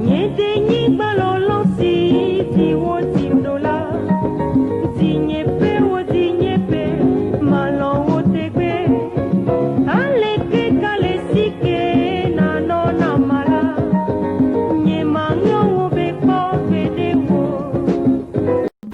Nye denyigba lɔlɔ si dzi wodzim ɖo la, dzinyeƒe wo dzinyeƒe, malɔ̃ wo tegbe. Aleke ka le si ke nanɔ na ma la, nye maŋlɔ wo be kpɔ gbeɖe o.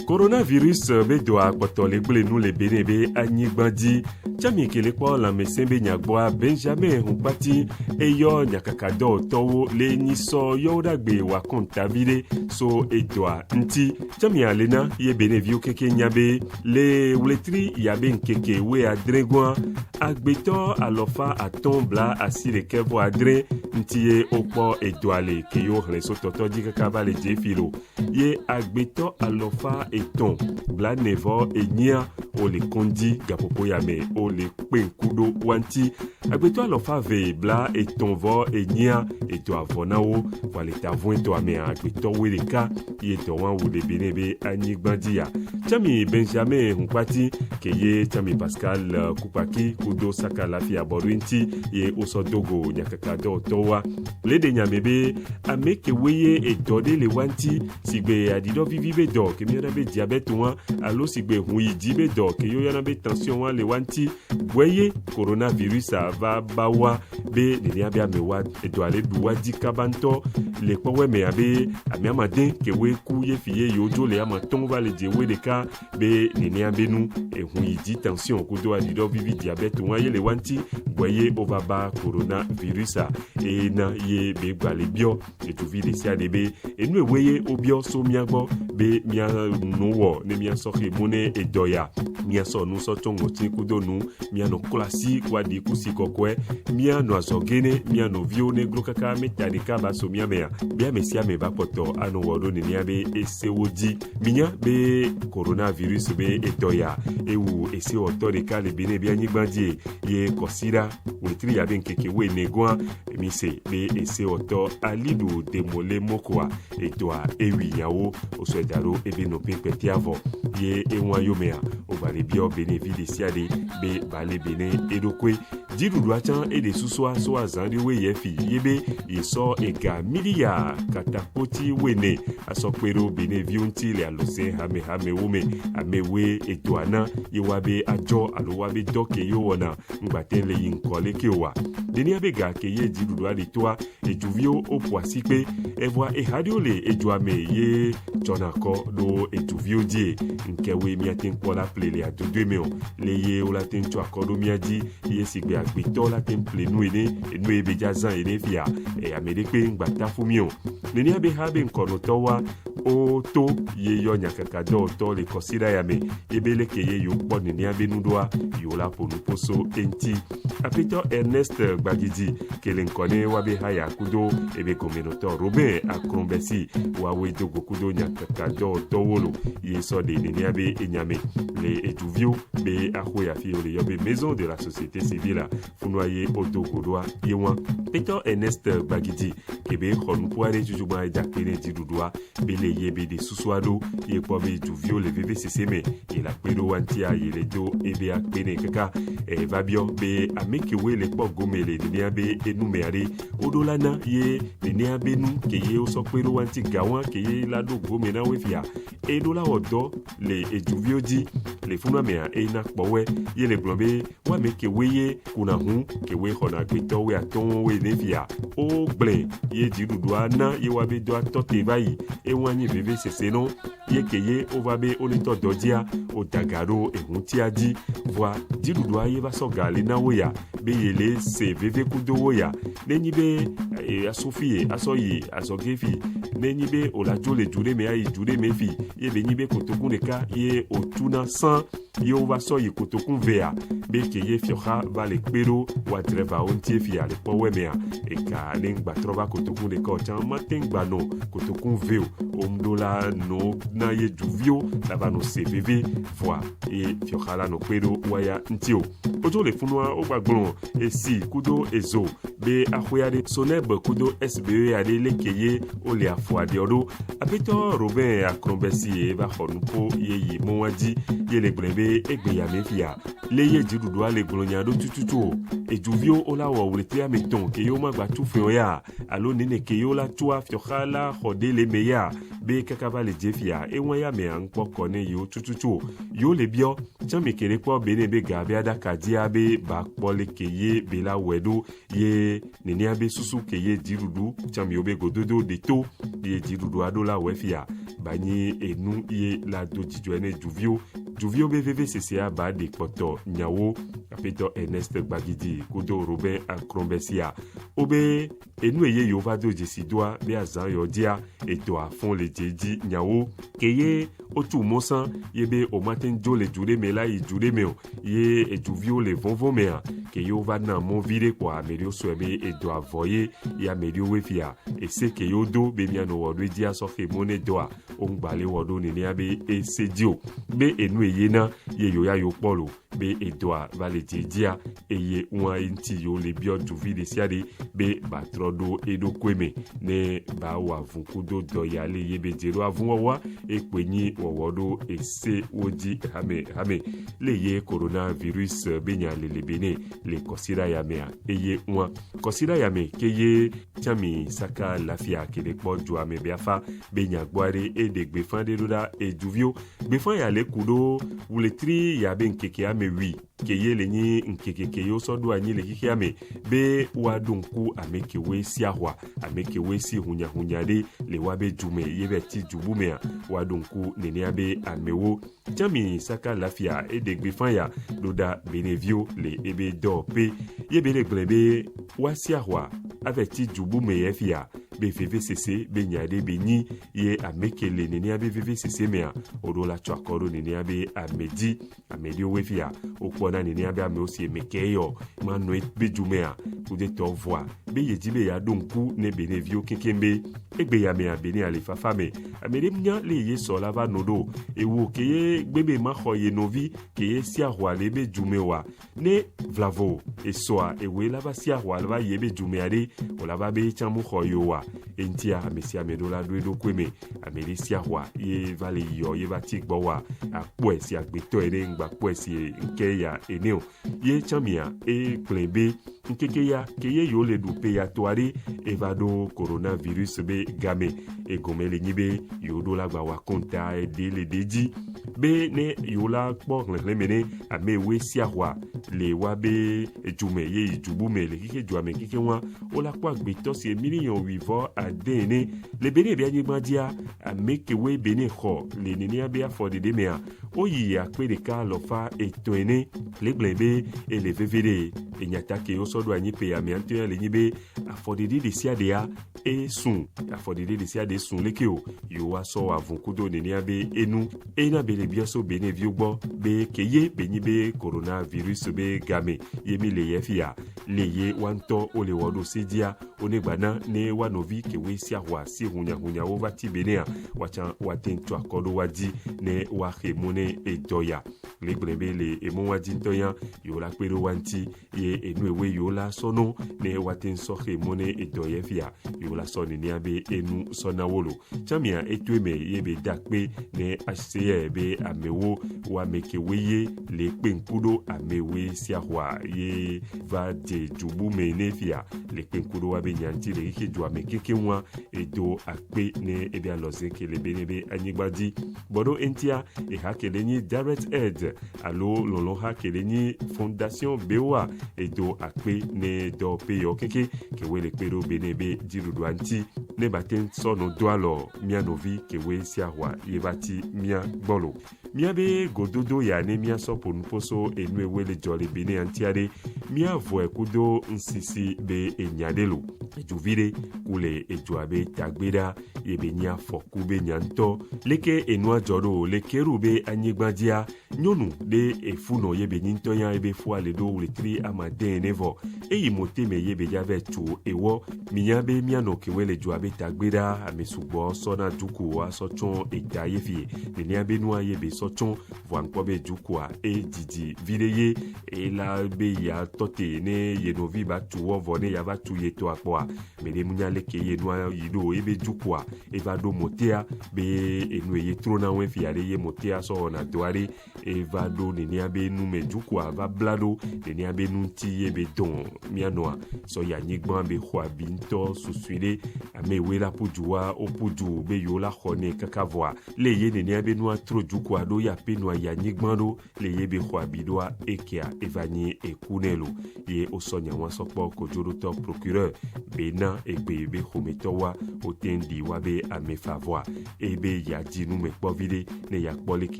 Coronavirus be dɔa kpɔtɔ le gblẽ nu le Benin be anyigba dzi. Tsami ke le kpɔ lãmesẽ be nyagbɔa Benjamin Hunkpati eyɔ nyakakadɔwɔtɔwo le nyisɔ yɔwo ɖagbe wòakɔnta viɖe so edɔa ŋuti. Tsami alena ye Beninviwo keke nya be le wletri ya be ŋkeke wuiadre goa agbetɔ alɔfa atɔ̃ bla asi ɖekɛ vɔ adre ŋuti ye wokpɔ edɔa le ke yewo xlẽ so tɔtɔ dzi kaka va le dzefi lo ye agbetɔ alɔfa etɔ̃ bla ne vɔ enyia wole kɔndzi gaƒoƒo ya me wole kpe ŋku ɖo woa ŋuti agbetɔ alɔfa ve bla etɔ̃ vɔ enyia edɔa vɔ na wo vɔ le ta vɔe tɔa mea agbetɔ woe ɖeka ye dɔ wa wu le Benin be anyigba dzi ya tsami Benjamin Hunkpati ke ye tsami Pascal Kupaki kudo Saka Lafia bɔɖo ŋuti ye wosɔ dogo nyakaka dɔwɔtɔwoa le ɖe nyame be ame kewoe ye edɔ ɖe le wa ŋuti si gbe aɖiɖɔ vivi be dɔ ke míeyɔna be diabète wa alo si gbe ʋu yi dzi be dɔ ke woyɔna be tension wa le wa ŋuti gbɔe ye coronavirus va ba wa be nenea be amewa edɔa le ɖu wa dzi kaba ŋutɔ le kpɔwɛ me abe ame amade kewoe ku ye fi ye yewo dzo le ame atɔ̃ va le dze woe ɖeka be nenea be nu ehun yi dzi tension kudo aɖiɖɔ vivi diabète wa ye le wa ŋuti gbɔe ye wova ba coronavirus eye na ye be gba le biɔ eduvi ɖe sia ɖe be enu ewoe ye wobiɔ so mía gbɔ be mía nu wɔ ne míasɔ xe mo ne edɔ ya míasɔ nu sɔ tsɔ ŋɔti kudo nu míanɔ klɔ asi ku aɖi kusi kɔkɔe míanɔ azɔge ne mía nɔviwo ne glo kaka meta ɖeka ba so mía mea be ame sia ame va kpɔtɔ anɔ wɔ ɖo nenea be esewo dzi minya be coronavirus be edɔ ya ewu esewɔtɔ ɖeka le Benin be anyigba dzi ye kɔsiɖa wetri ya be ŋkeke woene goa mise be esewɔtɔ Alidu Demole Mokoa edɔa ewi nyawo wosɔe da ɖo ebe nɔƒe kpɛtɛa vɔ ye eŋua yomea wogba le biɔ Benin vi ɖe sia ɖe be ba le Benin eɖokoe dziɖuɖua tsã eɖe susua so azã ɖewoe yɛ fi ye be yesɔ ega miliya katakpoti woene asɔ kpe ɖo Benin viwo ŋuti le alɔse hamehamewo me amewoe edɔa na ye woabe adzɔ alo woabe dɔ ke yewo wɔna ŋgbate le yi ŋkɔ leke oa nenia be ga ke ye dziɖuɖua ɖe toa eduviwo woƒo asi kpe evɔa eha ɖewo le edua me ye tsɔna kɔ ɖo eduviwo dzie ŋkewoe míate ŋu kpɔ la ƒle le adodoe me o le ye wola te ŋu tsɔ akɔ ɖo mía dzi ye si gbe agbetɔ la te ŋu ƒle nu ene enu ye be dza zã ene fia e ame ɖe kpe ŋgba tafu mi o nenia be ha be ŋkɔnɔtɔwoa woto ye yɔ nyakaka dɔwɔtɔ le kɔsiɖa ya me ye be leke ye yewo kpɔ nenea be nuɖoa yewo la ƒo nuƒo so eŋuti aƒetɔ Ernest Gbadidi ke le ŋkɔ ne woabe haya kudo ebe gɔmenɔtɔ Robin Akronbesi woawoe do go kudo nyakaka dɔwɔtɔwo lo ye sɔ ɖe nenea be enyame le eduviwo be axoe afi wole yɔ be maison de la société civile funua ye wodo go ɖoa ye wa Peter Ernest Gbagidi ke be xɔ nuƒo aɖe dzudzugba edza kpe ne dziɖuɖua be le ye be ɖe susua ɖo ye kpɔ be duviwo le veve sese me ye le akpe ɖo wa ŋutia ye le do ebe akpe ne kaka e va biɔ be ame kewoe le kpɔ gome le nenea be enume aɖe woɖo la na ye nenea be nu ke ye wosɔ kpe ɖo wa ŋuti gawa ke ye la ɖo gome na woe fia eɖo la wɔ dɔ le eduviwo dzi le funua mea ena kpɔwɔe ye le gblɔ be woame kewoe ye kuna hu kewoe xɔna agbetɔwoe atɔ̃woe ne fia wogblẽ ye dziɖuɖua na ye woabe dɔa tɔ te va yi eŋu anyi veve sese no ye ke ye wova be wonetɔ dɔ dzia woda ga ɖo eŋutia dzi vɔa dziɖuɖua ye va sɔ ga le na wo ya be ye le se veve kudo wo ya nenyi be e, aso fi ye asɔ yi azɔge fi nenyi be wòle adzo le du ɖe me ayi du ɖe me fi ye be nyi be kotokun ɖeka ye wòtuna sã ye wova sɔ yi kotokun vea be ke ye fiɔxa va le kpe ɖo woa drɛvawo ŋuti fia le kpɔwɛ mea eka ne ŋgba trɔ va kotokun ɖeka o tsã mate ŋgba nɔ kotokun ve o woŋɖo la nɔ na ye duviwo la va nɔ se veve vɔa ye fiɔxa la nɔ kpe ɖo woaya ŋuti o wotso le funua wogba gblɔ esi kudo ezo be axoe aɖe soneb kudo sbe aɖe leke ye wole afɔ aɖeɔ ɖo aƒetɔ Robin Akrɔnbɛsi ye va xɔ nuƒo ye yi mɔa dzi ye le gblɔe be be egbe ya me fia le ye dziɖuɖua le gblɔ nya ɖo tututu o eduviwo wola wɔ wletri ame tɔn ke yewo magba tu fɛ o ya alo nene ke yewo la tsoa fiɔxa la xɔ ɖe le me ya be kaka va le dze fia ewa ya mea ŋkpɔ kɔ ne yewo tututu o yewo le biɔ tsãmi ke ɖe kpɔ be ne be ga be aɖaka dzia be ba kpɔ le ke ye be la wɔe ɖo ye nenea be susu ke ye dziɖuɖu tsãmi wo be gododo ɖe to ye dziɖuɖua ɖo la wɔe fia ba nyi enu ye la do dzidzɔe ne duviwo duviwo be veve sesea ba ɖe kpɔtɔ nyawo aƒetɔ Ernest Gbagidi kudo Robin Akrombesia wobe enu eye yewo va do dzesi doa be azã yɔ dzia edɔa fɔn le dze dzi nyawo ke ye wotu mɔsã ye be womate ŋu dzo le du ɖe me la yi du ɖe me o ye eduviwo le vɔvɔ̃ mea ke yewo va na mɔ vi ɖe kpoa ame ɖewo sɔe be edɔa vɔ ye ye ame ɖewo fia ese ke yewo do be mianɔ wɔ ɖo edzi asɔ xe mɔ ne dɔa woŋgba le wɔ ɖo nenea be ese dzi o be enu eye na ye yewo ya yewo kpɔ lo be edɔa va le dzedzia eye ŋua ŋuti yewo le biɔ duvi ɖe sia ɖe be batrɔ ɖo eɖokui me ne ba wɔ avu kudo dɔ ya le ye be dze ɖo avu wɔwɔa ekpoe nyi wɔwɔ ɖo ese wo dzi hame hame le ye coronavirus be nya le le bene le kɔsiɖa ya mea eye ŋua kɔsiɖa ya me ke ye tsami saka lafia ke ɖe kpɔ dua me be afa be nyagbɔ aɖe eɖe gbeƒã ɖe ɖo ɖa eduviwo gbeƒã ya le ku ɖo wletri ya be ŋkeke ame wui ke ye le nyi ŋkeke ke yewo sɔ ɖo anyi le xexea me be woaɖo ŋku ame kewoe si ahwa ame kewoe si hunyahunya ɖe le woabe du me ye be ti du bu mea woaɖo ŋku nenea be amewo tsami saka lafia eɖe gbeƒã ya ɖo ɖa beneviwo le ebe dɔwɔƒe ye be le gblẽ be woasi ahwa ave ti du bu me ye fia be vevesese be nya ɖe be nyi ye ame ke le nenea be vevesese mea woɖo la tsɔ akɔ ɖo nenea be ame dzi ame ɖewoe fia wokpɔna nenea be amewo si eme ke yɔ manɔ be du mea kudetɔ vɔa be yedzi be yeaɖo ŋku ne beneviwo kekeŋ be egbe ya mea bene ale fafa me ame ɖe nya le ye sɔ la va no ɖo ewo ke ye gbe be maxɔ ye nɔvi ke ye si ahwa le be du me oa ne vlavo esɔa ewoe la va si ahwa la va yi ebe du mea ɖe wòla va be tsã mu xɔ ye oa eŋutia ame sia ame ɖo la ɖo eɖokui me ame ɖe si ahwa ye va le yiyɔ ye va ti gbɔ wa akpɔe si agbetɔ ene ŋgba kpɔe si ŋke ya ene o ye tsã mia egblẽ be ŋkeke ya ke ye yewo le ɖu pe ya tɔa ɖe eva ɖo coronavirus be game egɔme le nyi be yewo ɖo la gba wa kɔnta ɖe le ɖe dzi be ne yewo la kpɔ hlẽhlẽme ne ame ewoe si ahwa le wa be dzume ye yi du bu me le xixe dua me kekeŋ wa wola kpɔ agbetɔ si miliyɔn wuivɔ ade ene le bene be anyigba dzia ame kewoe bene xɔ le nenea be afɔɖeɖe mea woyi akpe ɖeka lɔfa etɔ̃ ene le gblẽ be ele veve ɖe enyata ke wosɔ ɖo anyi pe amea ŋutɔ ya le nyi be afɔɖeɖe ɖe sia ɖea esun afɔɖeɖe ɖe sia ɖe sun leke o yewoa sɔ wɔ avun kudo nenea be enu eyina be le bia so beneviwo gbɔ be ke ye be nyi be coronavirus be game ye mi le yɛ fia le ye woa ŋutɔ wole wɔ ɖo se dzia wone gbana ne woa nɔvi kewoe sia xɔa si hunyahunya va ti benea woatsã woate ŋu tso akɔ ɖo woa dzi ne woaxe mɔ ne edɔ ya le gblẽ be le emɔ wa dzi ŋutɔ ya yewo la kpe ɖo woa ŋuti ye enu ewoe yewo la sɔ no ne woate ŋu sɔ xe mɔ ne edɔ yɛ fia yewo la sɔ nenea be enu sɔ na wo lo tsamia etoe me ye be da kpe ne HCR be amewo wo ame kewoe ye le kpe ŋku ɖo amewoe sia xɔa ye va dze dzubu me ne fia le kpe ŋku ɖo wa be nya ŋuti le xixe dua me kekeŋua edo akpe ne ebe alɔze ke le be ne be anyigba dzi bɔɖo eŋutia eha ke le nyi direct aid alo lɔlɔha ke le nyi fondation BOA edo akpe ne dɔwɔƒe yawo keke kewoe le kpe ɖo be ne be dziɖuɖua ŋuti ne ba te sɔ nɔ do alɔ mía nɔvi kewoe sia xɔa ye va ti mía gbɔ lo míabe gododo ya ne míasɔ ƒo nuƒo so enu ewoe le dzɔ le Benin ŋutia ɖe míavɔe kudo ŋsisi be enya ɖe lo edzuvi ɖe ku le edzua be tagbe ɖa ye be nyi afɔku be nya ŋutɔ leke enua dzɔ ɖo le keru be anyigba dzia nyɔnu ɖe efunɔ ye be nyi ŋutɔ ya ebe fua le ɖo wletri amade ene vɔ eyi mote me ye be dza vɛ tso ewɔ minya be mianɔ kewoe le dzoa be be tagbe ɖa ame sugbɔ sɔna duku asɔ tsɔ eta ye fie nenea be nua ye be sɔ tsɔ vɔa ŋkpɔ be dukua edidi vi ɖe ye ela be ya tɔ te ne ye nɔvi ba tu wɔ vɔ ne yava tu ye tɔa kpɔa me ɖe munya leke ye nua yi ɖo ebe dukua eva ɖo motea be enu ye trona wɔe fia ɖe ye motea sɔ wɔna dɔ aɖe eva ɖo nenea be nu me dukua va bla ɖo nenea be nu ŋuti ye be dɔn mianɔa sɔ yi anyigba be xɔ abi ŋutɔ susui ɖe ame yiwoe la ƒu du wa woƒu du be yewo la xɔ nɛ kaka vɔa le ye nenea be nua trɔ dukua ɖo ya pe nua yi anyigba ɖo le ye be xɔ abi ɖoa ekea eva nyi eku nɛ lo ye wosɔ nyawa sɔ kpɔ kodzoɖotɔ procureur be na egbe be ƒometɔwoa wote ŋu ɖi wa be ame fa vɔa ebe yeadzi numekpɔ vi ɖe ne yeakpɔ leke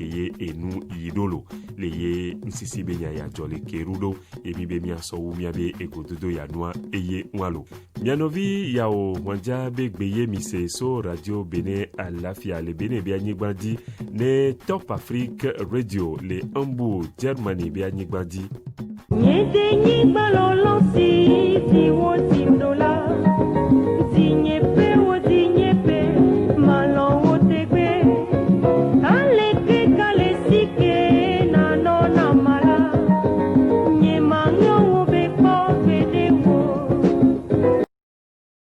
ye enu yi ɖo lo le ye ŋsisi be nya yadzɔ le keru ɖo ye mi be miasɔ wu miabe egododo yanua eye ŋua lo mia nɔvi yawo hwandza be gbe ye mi se so radio Benin Alafia le Benin be anyigba dzi ne Top Afrique Radio le Hambourg, Germany be anyigba dzi. Nye denyigba lɔlɔ si si wotim.